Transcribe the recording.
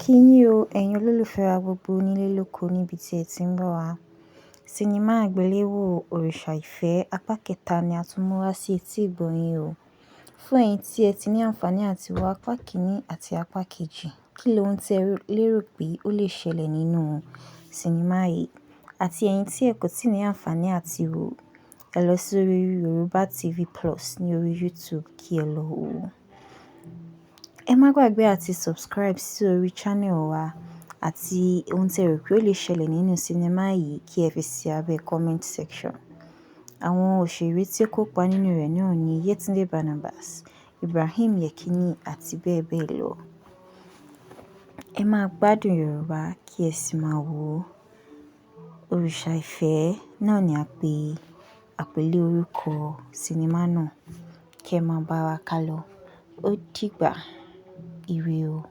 Kí yín o, ẹ̀yin olólùfẹ́ wa gbogbo nílé lóko níbi tí ẹ ti ń bọ̀ wá. Sinimá àgbéléwò Òrìṣà Ìfẹ́ apá kẹta ni a tún mú wá sí etí ìgbọ̀nyín o. Fún ẹ̀yin tí ẹ ti ní àǹfààní àti wo apá kìíní àti apá kejì, kí lohun tí ẹ lérò pé ó lè ṣẹlẹ̀ nínú sinimá yìí? Àti ẹ̀yin tí ẹ kò tíì ní àǹfààní àti wò, ẹ lọ sórí Yorùbá TV Plus ní orí YouTube kí ẹ lọ wò ó. Ẹ má gbàgbé àti subscribe sí orí channel wa àti ohun tí ẹ rò pé ó lè ṣẹlẹ̀ nínú sinimá yìí kí ẹ fi sí abẹ́ comment section. Àwọn òṣèré tí ó kópa nínú rẹ̀ náà ni Yetunde Barnabas, Ibrahim Yekini àti bẹ́ẹ̀ bẹ́ẹ̀ lọ. Ẹ máa gbádùn Yorùbá kí ẹ sì máa wò ó. Òrìṣà Ìfẹ́ náà ni a pè àpèlé orúkọ sinimá náà. Kí ẹ máa bá wa kálọ. Ó dìgbà, ire o.